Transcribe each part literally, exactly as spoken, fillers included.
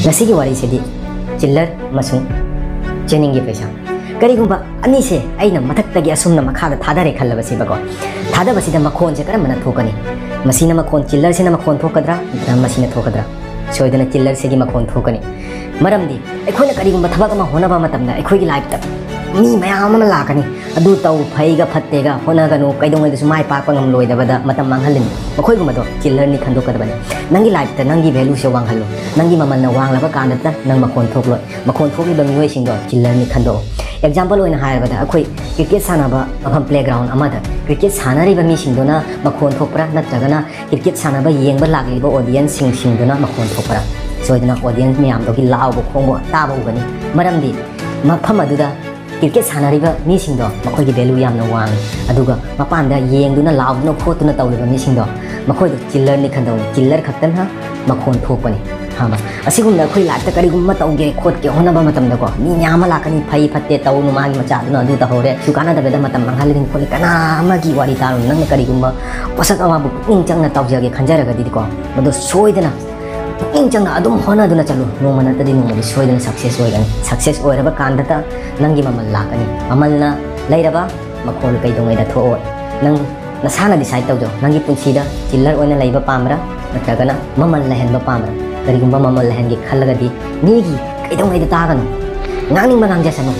ꯉꯁꯤꯒꯤ ꯋꯥꯔꯤꯁꯤꯗꯤ ꯆꯤꯜꯂꯔ ꯑꯃꯁꯨꯡ ꯆꯦꯅꯤꯡꯒꯤ ꯄꯩꯁꯥ꯫ ꯀꯔꯤꯒꯨꯝꯕ ꯑꯅꯤꯁꯦ ꯑꯩꯅ ꯃꯊꯛꯇꯒꯤ ꯑꯁꯨꯝꯅ ꯃꯈꯥꯗ ꯊꯥꯗꯔꯦ ꯈꯜꯂꯕꯁꯤꯕꯀꯣ, ꯊꯥꯗꯕꯁꯤꯗ ꯃꯈꯣꯟꯁꯦ ꯀꯔꯝꯕꯅ ꯊꯣꯛꯀꯅꯤ? ꯃꯁꯤꯅ ꯃꯈꯣꯟ, ꯆꯤꯜꯂꯔꯁꯤꯅ ꯃꯈꯣꯟ ꯊꯣꯛꯀꯗ꯭ꯔꯥ ꯅꯠꯇ꯭ꯔꯒ ꯃꯁꯤꯅ ꯊꯣꯛꯀꯗ꯭ꯔꯥ? ꯁꯣꯏꯗꯅ ꯆꯤꯜꯂꯔꯁꯤꯒꯤ ꯃꯈꯣꯟ ꯊꯣꯛꯀꯅꯤ꯫ ꯃꯔꯝꯗꯤ ꯑꯩꯈꯣꯏꯅ ꯀꯔꯤꯒꯨꯝꯕ ꯊꯕꯛ ꯑꯃ ꯍꯣꯠꯅꯕ ꯃꯇꯝꯗ ꯑꯩꯈꯣꯏꯒꯤ ꯂꯥꯏꯐꯇ ꯃꯤ ꯃꯌꯥꯝ ꯑꯃ ꯂꯥꯛꯀꯅꯤ, "ꯑꯗꯨ ꯇꯧ, ꯐꯩꯒ ꯐꯠꯇꯦꯒ, ꯍꯣꯠꯅꯒꯅꯨ, ꯀꯩꯗꯧꯉꯩꯗꯁꯨ ꯃꯥꯏ ꯄꯥꯛꯄ ꯉꯝꯂꯣꯏꯗꯕꯗ ꯃꯇꯝ ꯃꯥꯡꯍꯜꯂꯤꯅꯤ"꯫ ꯃꯈꯣꯏꯒꯨꯝꯕꯗꯣ ꯆꯤꯜꯂꯔꯅꯤ ꯈꯟꯗꯣꯛꯀꯗꯕꯅꯤ꯫ ꯅꯪꯒꯤ ꯂꯥꯏꯐꯇ ꯅꯪꯒꯤ ꯚꯦꯂꯨꯁꯦ ꯋꯥꯡꯍꯜꯂꯨ꯫ ꯅꯪꯒꯤ ꯃꯃꯜꯅ ꯋꯥꯡꯂꯕ ꯀꯥꯟꯗꯇ ꯅꯪ ꯃꯈꯣꯟ ꯊꯣꯛꯂꯣꯏ꯫ ꯃꯈꯣꯟ ꯊꯣꯛꯂꯤꯕ ꯃꯤꯑꯣꯏꯁꯤꯡꯗꯣ ꯆꯤꯜꯂꯔꯅꯤ ꯈꯟꯗꯣꯛꯎ꯫ ꯑꯦꯛꯖꯥꯝꯄꯜ ꯑꯣꯏꯅ ꯍꯥꯏꯔꯕꯗ, ꯑꯩꯈꯣꯏ ꯀ꯭ꯔꯤꯀꯦꯠ ꯁꯥꯟꯅꯕ ꯃꯐꯝ, ꯄ꯭ꯂꯦꯒ꯭ꯔꯥꯎꯟ ꯑꯃꯗ ꯀ꯭ꯔꯤꯀꯦꯠ ꯁꯥꯟꯅꯔꯤꯕ ꯃꯤꯁꯤꯡꯗꯨꯅ ꯃꯈꯣꯟ ꯊꯣꯛꯄ꯭ꯔꯥ ꯅꯠꯇ꯭ꯔꯒꯅ ꯀ꯭ꯔꯤꯀꯦꯠ ꯁꯥꯟꯅꯕ ꯌꯦꯡꯕ ꯂꯥꯛꯂꯤꯕ ꯑꯣꯗꯤꯌꯟꯁꯁꯤꯡ, ꯁꯤꯡꯗꯨꯅ ꯃꯈꯣꯟ ꯊꯣꯛꯄ꯭ꯔꯥ? ꯁꯣꯏꯗꯅ ꯑꯣꯗꯤꯌꯟꯁ ꯃꯌꯥꯝꯗꯨꯒꯤ ꯂꯥꯎꯕ ꯈꯣꯡꯕ ꯇꯥꯕ ꯎꯒꯅꯤ꯫ ꯃꯔꯝꯗꯤ ꯃꯐꯝ ꯑꯗꯨꯗ ꯀ꯭ꯔꯤꯀꯦꯠ ꯁꯥꯟꯅꯔꯤꯕ ꯃꯤꯁꯤꯡꯗꯣ ꯃꯈꯣꯏꯒꯤ ꯚꯦꯂꯨ ꯌꯥꯝꯅ ꯋꯥꯡꯉꯤ꯫ ꯑꯗꯨꯒ ꯃꯄꯥꯟꯗ ꯌꯦꯡꯗꯨꯅ ꯂꯥꯎꯗꯨꯅ ꯈꯣꯠꯇꯨꯅ ꯇꯧꯔꯤꯕ ꯃꯤꯁꯤꯡꯗꯣ, ꯃꯈꯣꯏꯗꯣ ꯆꯤꯜꯂꯔꯅꯤ ꯈꯟꯗꯧꯅꯤ꯫ ꯆꯤꯜꯂꯔ ꯈꯛꯇꯅ ꯃꯈꯣꯟ ꯊꯣꯛꯄꯅꯤ꯫ ꯈꯪꯉꯕ? ꯑꯁꯤꯒꯨꯝꯅ ꯑꯩꯈꯣꯏ ꯂꯥꯏꯐꯇ ꯀꯔꯤꯒꯨꯝꯕ ꯇꯧꯒꯦ ꯈꯣꯠꯀꯦ ꯍꯣꯠꯅꯕ ꯃꯇꯝꯗꯀꯣ, ꯃꯤ ꯃꯌꯥꯝ ꯑꯃ ꯂꯥꯛꯀꯅꯤ, "ꯐꯩ ꯐꯠꯇꯦ, ꯇꯧꯅꯨ, ꯃꯥꯒꯤ ꯃꯆꯥꯗꯨꯅ ꯑꯗꯨ ꯇꯧꯍꯧꯔꯦ, ꯁꯨ ꯀꯥꯟꯅꯗꯕꯗ ꯃꯇꯝ ꯃꯥꯡꯍꯜꯂꯤꯕꯅꯤ" ꯈꯣꯠꯂꯤ꯫ ꯀꯅꯥ ꯑꯃꯒꯤ ꯋꯥꯔꯤ ꯇꯥꯔꯨꯅꯨ꯫ ꯅꯪꯅ ꯀꯔꯤꯒꯨꯝꯕ ꯄꯣꯠꯁꯛ ꯑꯃꯕꯨ ꯄꯨꯛꯅꯤꯡ ꯆꯪꯅ ꯇꯧꯖꯒꯦ ꯈꯟꯖꯔꯒꯗꯤꯀꯣ, ꯃꯗꯨ ꯁꯣꯏꯗꯅ ꯄꯨꯛꯅꯤꯡ ꯆꯪꯅ ꯑꯗꯨꯝ ꯍꯣꯠꯅꯗꯨꯅ ꯆꯠꯂꯨ꯫ ꯅꯣꯡꯃ ꯅꯠꯇ꯭ꯔꯗꯤ ꯅꯣꯡꯃꯗꯤ ꯁꯣꯏꯗꯅ ꯁꯛꯁꯦꯁ ꯑꯣꯏꯒꯅꯤ꯫ ꯁꯛꯁꯦꯁ ꯑꯣꯏꯔꯕ ꯀꯥꯟꯗꯇ ꯅꯪꯒꯤ ꯃꯃꯜ ꯂꯥꯛꯀꯅꯤ꯫ ꯃꯃꯜꯅ ꯂꯩꯔꯕ ꯃꯈꯣꯜ ꯀꯩꯗꯧꯉꯩꯗ ꯊꯣꯛꯑꯣꯏ꯫ ꯅꯪ ꯅꯁꯥꯅ ꯗꯤꯁꯥꯏꯠ ꯇꯧꯖꯧ꯫ ꯅꯪꯒꯤ ꯄꯨꯟꯁꯤꯗ ꯆꯤꯜꯂꯔ ꯑꯣꯏꯅ ꯂꯩꯕ ꯄꯥꯝꯕ꯭ꯔꯥ ꯅꯠꯇ꯭ꯔꯒꯅ ꯃꯃꯜ ꯂꯩꯍꯟꯕ ꯄꯥꯝꯕ꯭ꯔꯥ? ꯀꯔꯤꯒꯨꯝꯕ ꯃꯃꯜ ꯂꯩꯍꯟꯒꯦ ꯈꯜꯂꯒꯗꯤ ꯃꯤꯒꯤ ꯀꯩꯗꯧꯉꯩꯗ ꯇꯥꯒꯅꯨ꯫ ꯉꯥꯡꯅꯤꯡꯕ ꯉꯥꯡꯖꯁꯅꯨ꯫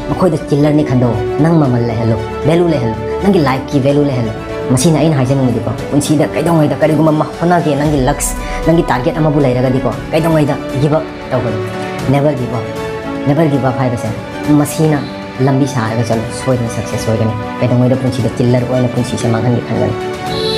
ꯃꯈꯣꯏꯗ ꯆꯤꯜꯂꯔꯅꯤ ꯈꯟꯗꯣꯛꯑꯣ꯫ ꯅꯪ ꯃꯃꯜ ꯂꯩꯍꯜꯂꯨ, ꯚꯦꯂꯨ ꯂꯩꯍꯜꯂꯨ, ꯅꯪꯒꯤ ꯂꯥꯏꯐꯀꯤ ꯚꯦꯂꯨ ꯂꯩꯍꯜꯂꯨ꯫ ꯃꯁꯤꯅ ꯑꯩꯅ ꯍꯥꯏꯖꯅꯤꯡꯕꯗꯤꯀꯣ, ꯄꯨꯟꯁꯤꯗ ꯀꯩꯗꯧꯉꯩꯗ ꯀꯔꯤꯒꯨꯝꯕ ꯑꯃ ꯍꯣꯠꯅꯒꯦ, ꯅꯪꯒꯤ ꯂꯛꯁ, ꯅꯪꯒꯤ ꯇꯥꯔꯒꯦꯠ ꯑꯃꯕꯨ ꯂꯩꯔꯒꯗꯤꯀꯣ, ꯀꯩꯗꯧꯉꯩꯗ ꯒꯤꯞ ꯑꯞ ꯇꯧꯒꯅꯨ꯫ Never give up꯫ Never give up ꯍꯥꯏꯕꯁꯦ ꯃꯁꯤꯅ ꯂꯝꯕꯤ ꯁꯥꯔꯒ ꯆꯠꯂꯨ, ꯁꯣꯏꯗꯅ ꯁꯛꯁꯦꯁ ꯑꯣꯏꯒꯅꯤ꯫ ꯀꯩꯗꯧꯉꯩꯗ ꯄꯨꯟꯁꯤꯗ ꯆꯤꯜꯂꯔ ꯑꯣꯏꯅ ꯄꯨꯟꯁꯤꯁꯦ ꯃꯥꯡꯍꯟꯒꯦ ꯈꯟꯒꯅꯨ꯫